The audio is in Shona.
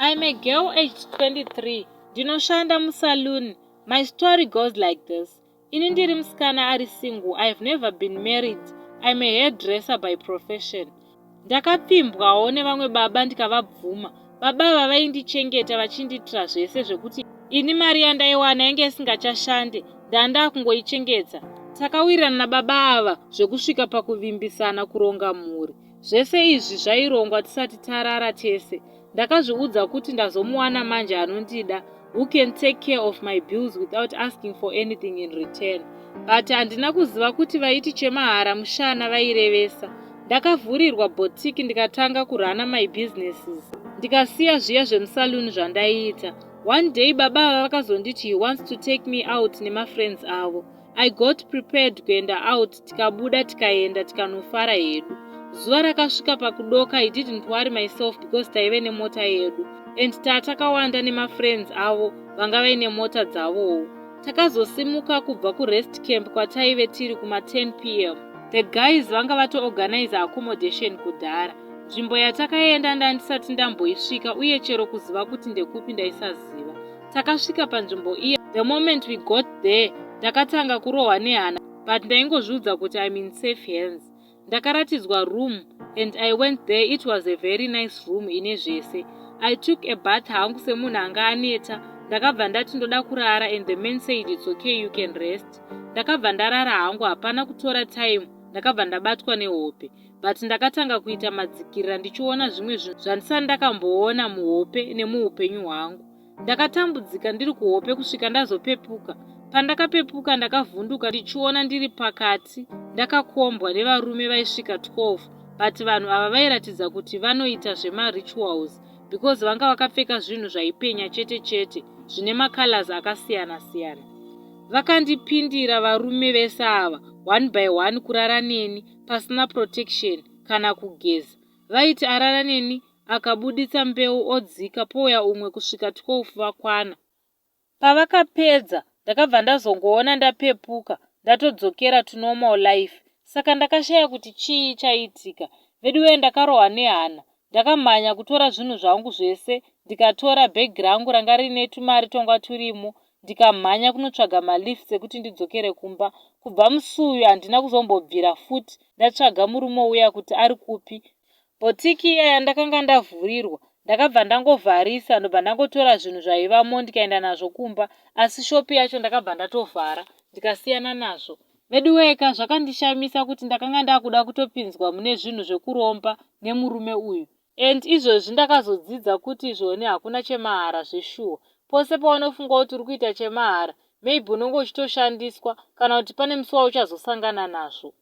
I'm a girl aged 23, ndinoshanda musaloon. My story goes like this. Ini ndiri musikana ari single. I have never been married. I'm a hairdresser by profession. Ndakapfimbwawo nevamwe baba ndikavabvuma. Baba ava vaindichengeta vachindiitira zvese, zvekuti ini mari yandaiwana yange isingachashande, ndandakungoichengeta. Takawirirana nababa ava zvekusvika pakuvimbisana kuronga mhuri. Zvese izvi zvairongwa tisati tarara tese. Ndakazviudza kuti ndazomuwana manje anondida, who can take care of my bills without asking for anything in return. But handina kuziva kuti vaiti chemahara mushana vairevesa. Ndakavhurirwa boutique, ndikatanga kuruna my businesses, ndikasiya zviya zvemusaluni zvandaiita. One day baba ava vakazonditi he wants to take me out nemafriends avo. I got prepared kuenda out. Tikabuda, tikaenda, tikanofara hedu. Zuva rakasvika pakudoka. I didn't worry myself because taive nemota yedu and tatakawanda nemafriends avo vanga vaine mota dzavowo. Takazosimuka kubva kurest camp kwataive tiri kuma10 p.m. The guys vanga vatoorganize accommodation kudhara. Nzvimbo yatakaenda ndandisati ndamboisvika, uye chero kuziva kuti ndekupi ndaisaziva. Takasvika panzvimbo iya. The moment we got there, ndakatanga kurohwa nehana, but ndaingozviudza kuti I'm in safe hands. Ndakaratidzwa room and I went there. It was a very nice room ine zvese. I took a bath hangu semunhu anga aneta. Ndakabva ndati ndoda kurara and the man said, "It's okay, you can rest." Ndakabva ndarara hangu. Hapana kutora time, ndakabva ndabatwa nehope, but ndakatanga kuita madzikirira ndichiona zvimwe zvinhu zvandisati ndakamboona muhope nemuupenyu hwangu. Ndakatambudzika ndiri kuhope kusvika ndazopepuka. Pandakapepuka, ndakavhunduka ndichiona ndiri pakati ndakakombwa nevarume vaisvika 12, but vanhu ava vairatidza kuti vanoita zvemarituals because vanga vakapfeka zvinhu zvaipenya chete chete, zvine macolors akasiyana-siyana. Vakandipindira varume vese ava one by one kurara neni pasina protection kana kugeza. Vaiti arara neni akabuditsa mbeu, odzika, pouya umwe kusvika 12 vakwana. Pavakapedza, ndakabva ndazongoona ndapepuka, ndatodzokera to normal life. Saka ndakashaya kuti chii chaitika. Veduwe, ndakarohwa nehana. Ndakamhanya kutora zvinhu zvangu zvese, ndikatora bhegi rangu ranga riine tumari twanga turimo, ndikamhanya kunotsvaga malifts ekuti ndidzokere kumba. Kubva musi uyu handina kuzombobvira futi ndatsvaga murume uya kuti ari kupi. Boutique iya yandakanga ndavhurirwa ndakabva ndangovharisa, ndobva ndangotora zvinhu zvaivamo, ndikaenda nazvo kumba, asi shop yacho ndakabva ndatovhara, ndikasiyana nazvo. Veduweka, zvakandishamisa kuti ndakanga ndakuda kutopinzwa mune zvinhu zvekuromba nemurume uyu. And izvozvi ndakazodzidza kuti izvoni hakuna chemahara zveshuwa. Pose paunofunga kuti uri kuita chemahara, maybe unonge uchitoshandiswa, kana kuti pane musi wauchazosangana nazvo.